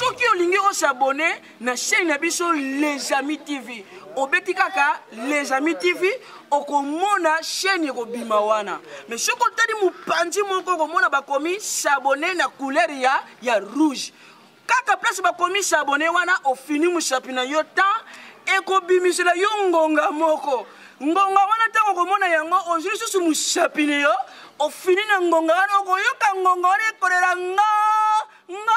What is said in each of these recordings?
Soki olingi osabone na chaîne na biso Les Amis TV, obeti kaka Les Amis TV, okomona chaîne ekobima wana. Mais soki otali mopanzi moko okomona bakomi s'abonner na couleur ya rouge. Kaka place bakomi s'abonner wana, ofini mosapi na yo temps ekobimisela yo ngonga moko. Ngonga wana ntango okomona yango, ozwi lisusu mosapi na yo, ofini na ngonga wana, okoyoka ngonga wana ekolela nga nga.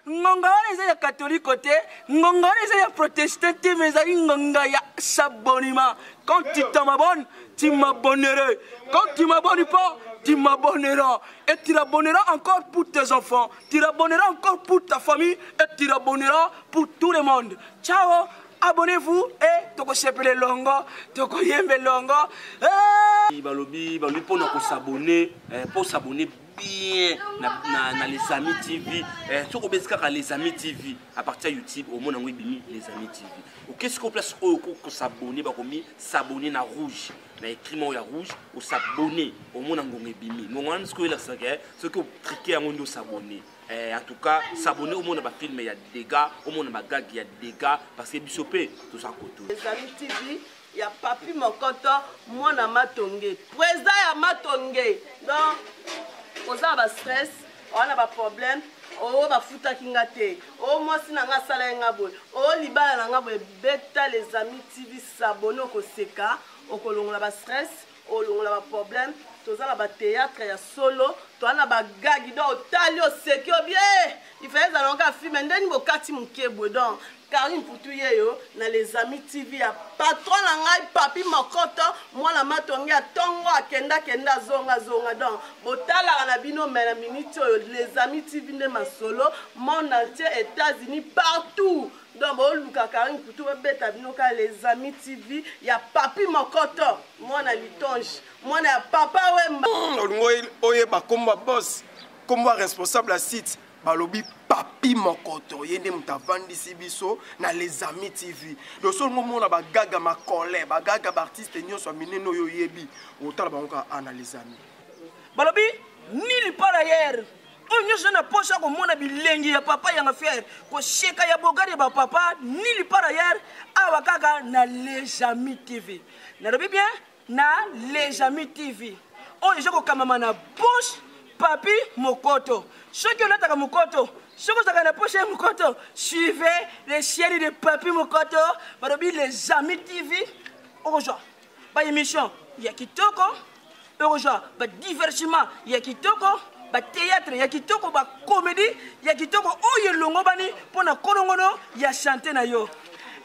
Ngonga wana eza ya katoliko te, ngonga wana eza ya protestant te, mais ezali ngonga ya s'abonnement. Quand tu t'en abonnes, tu m'abonnerais. Quand tu m'abonnes pas, tu m'abonneras. Et tu l'abonneras encore pour tes enfants, tu l'abonneras encore pour ta famille, et tu l'abonneras pour tout le monde. Ciao, abonnez-vous et tokosepele longo, tokoyembe longo. Hey! Balobi, balobi pona ko s'abonner, pour s'abonner bien na Les Amis TV. Soki obeti kaka Les Amis TV à partir ya YouTube, omona yango ebimi Les Amis TV. Ok, sikoyo place oyo okoki kosabonner, bakomi s'abonner na rouge, na écrit moko ya rouge, osabonner, omona ngonga ebimi. Ngonga wana sikoyo elakisaka, soki otrike yango nde osabonner. En tout cas, s'abonner omona ba film ya dégâts, omona ba gag ya dégâts, parce que biso pe toza koto. Les Amis TV ya Papi Mokoto, mwana Matonge, président ya Matonge. Donc, oza ba stress, oza ba problème, oyo bafutaki nga te, oyo mwasi na nga asala ye nga boye, oyo libala na nga boye, beta Les Amis TV, s'abonner, okoseka, okolongola ba stress, olongola ba problème. Toza na ba théâtre ya solo, toza na ba gag, donc otali oseki obie, il fallait ezala kaka film ndeni bokati moke boye. Donc Karine Putu yeyo na Les Amis TV ya patron na ngai Papi Mokoto, mwana Matonge ya tongo akenda kenda zonga zonga. Donc botalaka na bino mais na minute oyo Les Amis TV nde masolo monde entier, États-Unis, partout. Donc boluka Karine Putu bobeta bino ka Les Amis TV ya Papi Mokoto, mwana litonge, mwana ya Papa Wemba. Olingo oyeba kombo ya boss, kombo ya responsable ya site, balobi Papi Mokoto, ye nde moto avandisi biso na Les Amis TV. Donc soki olingo omona ba gaga makole, ba gaga ba artiste nyonso ya minene oyo oyebi, otala bango kaka na Les Amis. Balobi nini par ailleurs? Oyo nyonso na posa komona bilengi ya papa yanga fier, koseka ya bogari ya ba papa, nini par ailleurs, awa kaka na Les Amis TV. Nalobi bien na Les Amis TV. Oyo eza kokamama na poche Papi Mokoto. Soki olataka mokoto, soki ozalaka na poche ya mokoto, suivez les chaînes de Papi Mokoto, balobi Les Amis TV. Okozwa ba émission ya kitoko, okozwa ba divertissement ya kitoko, ba théâtre ya kitoko, ba comédie ya kitoko oyo elongobani mpona kolongono ya santé na yo.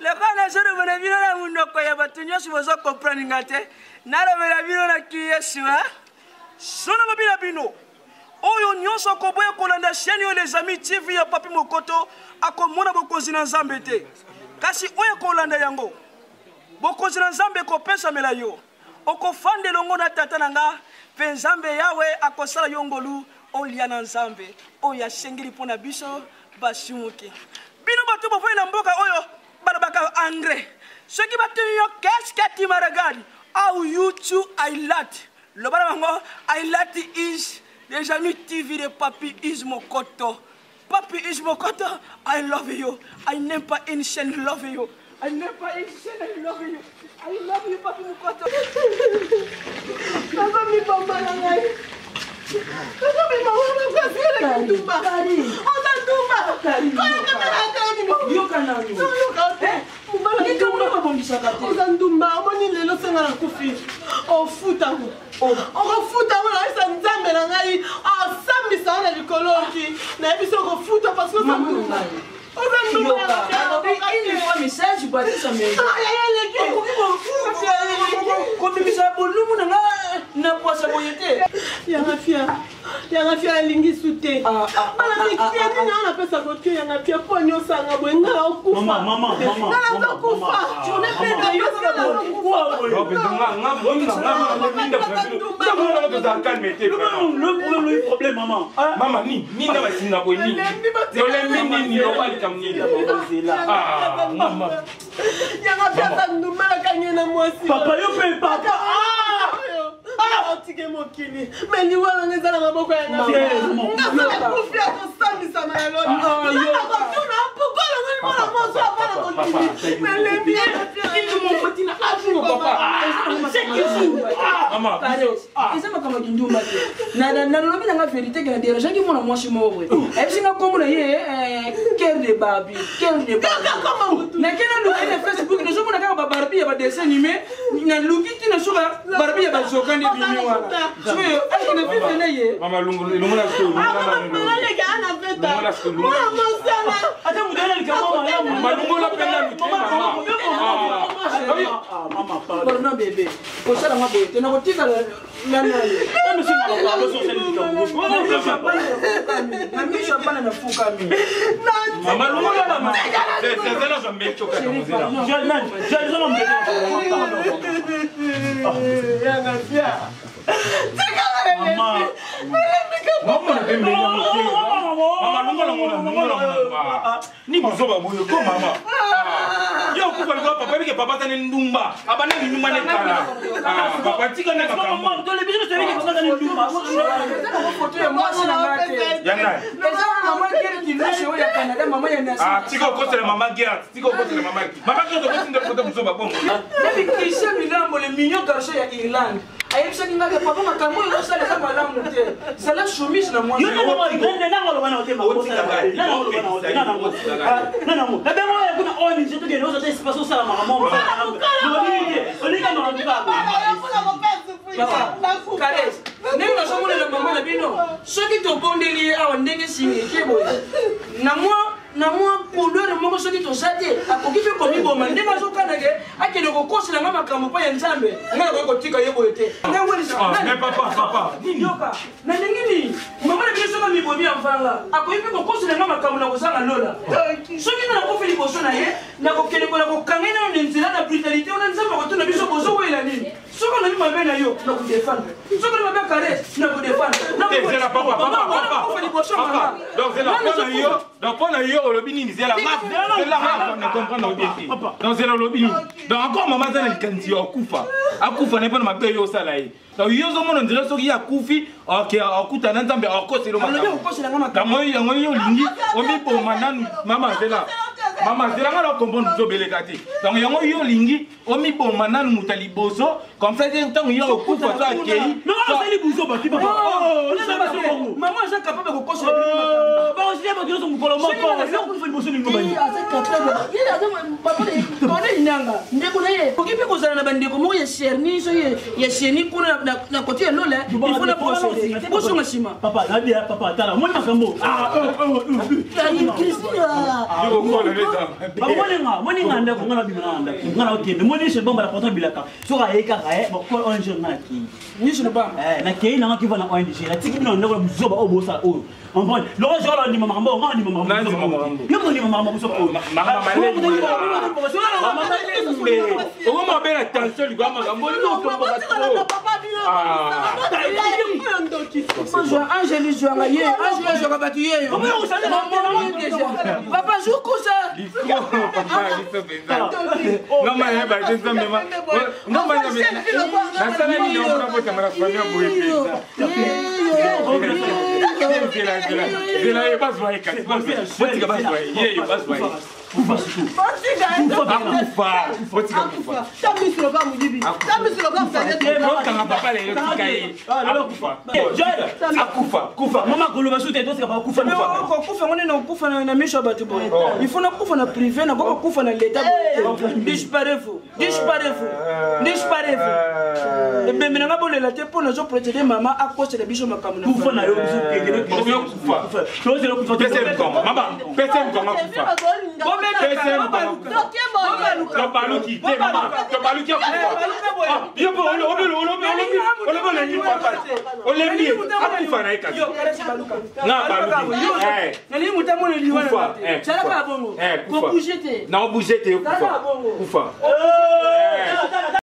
Lokola nazoloba na bino na monoko ya bato nyonso bozo comprendre nga te, nalobela bino na Kiyesu, hein? So nalobi na bino, oyo nyonso akoboya kolanda chaîne oyo Les Amis TV ya Papi Mokoto akomona bokonzi na Nzambe te. Kasi oyo akolanda yango, bokonzi na Nzambe ekopesamela yo. Okofanda elongo na tata na nga, mpe Nzambe Yawe akosala yo ngolu olia na Nzambe oyo asengeli mpo na biso basumuki. Bino bato bofandi na mboka oyo balobaka anglais, soki batuni yo qu'est-ce que tu me regardes, how you two I lat, loba na bango I lat is Les Amis TV de Papi is Mokoto. Papi is Mokoto, I love you. I never in chaîne love you. I never in chaîne I love you. I love you, Papi Mokoto. Papa mi pamba na ngai. Papa mi mama na kasi na ndumba. Oza ndumba. Koya kaka na kani bo. Yoka nanu. Yoka te. Likambo babongisaka te. Oza ndumba, omoni lelo senga na kufi. Ofuta ngo. Okofuta ngo nayebisa Nzambe na ngai, asambisa ngo na likolo oki. Nayebisi okofuta parce que oza ndumba. Oza ndumba. Alobi une fois message batisa mais. Kobimisa bolumu na nga na poisa boye te. Yanga fia. Yanga fia alingi su te. Bana mikie nini wana napesa kotie yanga fia mpo nyosanga boye nga naokufa. Nga nazokufa. Le problème, maman. Maman, ni, ni, na basinga boye nini? Tolembi nini? Loba likambo nini? Ah, maman. Yanga fia aza ndumba nakangi na mwasi. Papa, yo pe papa. Ah! Otike mokili. Mais liwa nanga eza na maboko ya nga. Nga sala kufi akosambisama na loni. Nga nakotuna mwana mwasi avana mokili nalembi. Eza makambo ya kindumba te. Nalobi nanga vérité ke na dérangeaki mwana mwasi moko boye. Ayebisi nga kombo na ye Cœur de Barbie, Cœur de Barbie. Nake naluka ye na Facebook, nazomona kaka babarbi ya badessin animé. Naluki ntina suka Barbie ya bazoka nde bimi wana. Sikoyo eske na vivre na ye? Mama, longola sikoyo. Naleka ana veta mwana mwasi ana. Ata moto ana likambo malamu. Mama, longola mpe nanu te, mama. Mama, pardon. Pardon bébé, kosala nga boye te, nakotikala na nani. Na miso ya bana nafukami. Mama, longola, mama. Zela zwa mbeli tyoka yango, zela. Mama, na pembeni yango te. Mama, longola ngo na, longola ngo na. Ni buzoba boye ko, mama. Yo okufa likola papa, ebike papa aza ne ndumba, abanda ndumba ne kala. Papa, tika nde makambo. Eza nango foto ya mwasi na nga te. Ya nani? Eza mama Gert Kilushe oyo ya Canada, mama ya Nasi. Ah, tika okosela mama Gert, tika okosela mama. Mama Gert okosi nde foto buzoba bongo. Nabi Christian Milambo, le mignon garçon ya Irlande, ayebisaki nga ke papa, makambo oyo ozosala eza malamu te, zala soumise na mwasi. Kales, ndenge nazomonela mama na bino, soki tobondeli ye awa ndenge singeke boye na mwa couloir moko, soki toza te, akoki mpe komiboma ndenge azokana ke akende kokosela nga makambo mpo ya Nzambe. Ngai nakoki kotika ye boye te. Ah, mais papa, papa, nini? Yoka, na ndenge nini mama na bino soki amibomi ya mvanga, akoki mpe kokosela nga makambo na kozanga lola. Soki nga nakofi liboso na ye, nakokende kola kokanga ye nano na nzela na brutalité wana. Nzambe akotuna biso: bozowela nini? Soki olobi mabe na yo, nakodefendre. Soki olobi mabe ya Kares, nakodefendre. Te, zela, papa, papa, papa. Nakofa liboso Papa, mama. donc zela, mpo na yo, donc mpo na yo olobi nini? Zela, zela, nga na comprendre bien te. Donc zela, olobi nini? Donc encore mama aza na likanisi ya akufa, akufa na ye mpona mabe oyo osala ye. Donc yo ozomona ondire soki ye akufi, ok, akuta na Nzambe, akosela. Alobi akokosela nga makambo. Yango yo olingi omiboma nanu. Mama, zela, mama, zela, nga na comprendre, ozobeleka te. Donc yango yo olingi omiboma nanu moto ya liboso, comme ça te ntango yo okufa so akei. Mama aza capable ya kokosela bino makambo. Aza capable. Ye aza papa tone inanga ndeko na ye. Okoki mpe kozala na bandeko moko ya cherni, soki ya cheni kuna na kote ya lola, il faut na procéder bosonga nsima. Papa, nabia, papa, tala, omoni makambo. Yo okola neza. Moninga, moninga, ndako nga na bima na ndako nga na okende. Moni chez bomba la porte bilaka soki aye kaka ye bon ONG nga na kei. Nyonso na bamba. Nakei nanga kiva na ONG, natiki bino na ndako na buzoba oyo bosala oyo. Comprendre loko jola ndima makambo nga ndima makambo. Nandima makambo. Yo moto ndima makambo buzoba oyo. Mama malembe, okoma obela tension likolo ya makambo olingi otomboka trop. Ozwa Angeli, zwanga ye, Angeli azwaka bato yeyo papa zukusa. Liko papa, biso mpenza ngamba nayeba te. Nzambe, ngamba nasala nini omona botama na famille boye mpenza? Zela, zela, zela, ye bazwa ye kasi, botika bazwa ye, yeyo bazwa ye. Kufa surtout. Akufa, botika kufa. Okanga papa lelo, tika ye akufa, akufa, kufa. Mama koloba su te, tosika kufa. Kokufa ngo nde nakokufa na miso ya bato boye? Il faut nakufa na privé, nakoka kufa na leta boye. Disparez-vous, disparez-vous, disparez-vous. Ebembe nanga bolela te mpo nazoprocéder mama akosela biso makambo na Kufa na yo biso. Kufa. Tozela kufa. Pese mkongo, mama, pese mkongo, akufa. Tobaluki te, mama, tobaluki, akufa. Yo mpo olobi, olobi, olobi, olobi, olembi papa, olembi ye, akufa na ye kasi. Nga baluki. Nalingi moto amona liwa. Kufa. Salaka bongo. Kufa. Kobouge te. Na obouge te, kufa, Tala bongo. kufa.